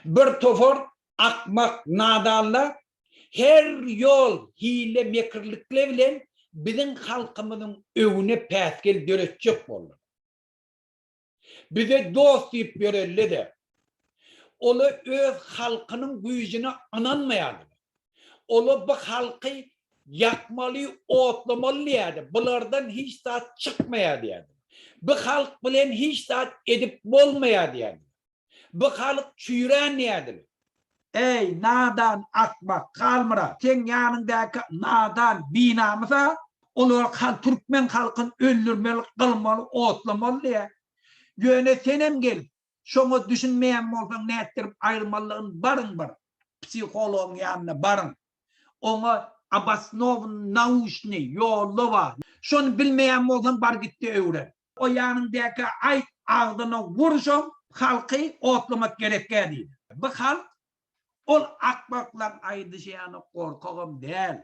Bir topar akmak nadanlar her ýol hile mekirlikle bilen biziň halkymyzyň öňüne päsgel döretjek boldular. Bize dost diýip ýörelde-de, ola öz halkynyň güýjüne ynanmaýardylar. Ola bu halky ýakmaly, otlamaly diýýärdi. Bulardan hiç zat çykmaýar diýýärdi. Bu halk bilen hiç zat edip bolmaýar diýýärdi. Bu halk çüýrän diýýärdiler. Eý, nadan, akmak, Halmyrat, seň ýanyňdaky nadan, binamys-a, olar hal türkmen halkyny öldürmeli, gyrmaly, otlamaly diýýär. Ýöne senem gelip, şoňa düşünmeýän bolsaň nätdirip aýyrmalydygyny baryň bir psihologyň ýanyna baryň. Oňa obosnowanyý nauçnyý ýolda bar. Şony bilmeýän bolsaň bar gitde öwren. O ýanyňdäkä aýt agzyna wur şoň halky otlamak gerekkä diýdi. Bu halk ol akmaklaň aýdyşy ýaly gorkagam däl.